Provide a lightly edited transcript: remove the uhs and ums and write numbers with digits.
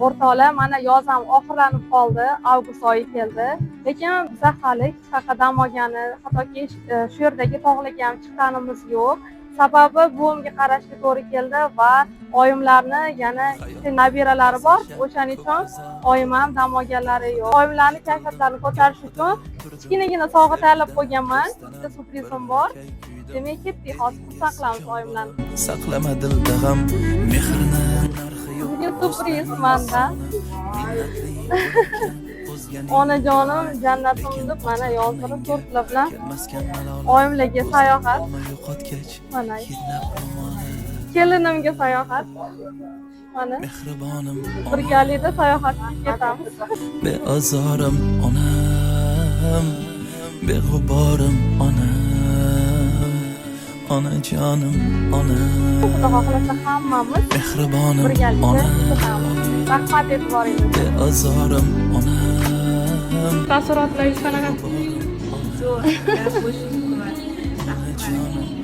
O'rtoqlar, mana yoz ham oxirlanib qoldi, avgust oyi keldi. Lekin biza hali hech qayerga dam olgani, hattoki shu yerdagi tog'larga ham chiqqanimiz yo'q. Sababi buvimga qarashga to'g'ri keldi va oyimlarni yana ikkita nabiralari bor. O'shaning uchun oyim ham dam olganlari yo'q. Oyimlarni kayfiyatlarini ko'tarish uchun kichkinagina sovg'a tayyorlab qo'yganman. Bitta syurprizim bor. Demak, ketdik, hozir xursand qilamiz oyimlarni. Saqlama dilda g'am, mehrni narxi yo'q. Bugun syurpriz manda. Onajonim, jannatim deb mana yozdirib, tortlar bilan Kelmaskan malol oyimlarga sayohat. Olma yo'qotgach Mana hidlab ro'moli. kelinimga sayohat. Mana Mehribonim, birgalikda sayohatga ketamiz. Beozorim onam, beg'uborim onam, onajonim, onam. Xudo xohlasa, hammamiz Mehribonim, birgalikda onam. ketamiz. Rahmat e'tiboringizga. Beozorim onam. Taassurotlaringiz qanaqa? Zo'r, gap bo'sh. Onajonim.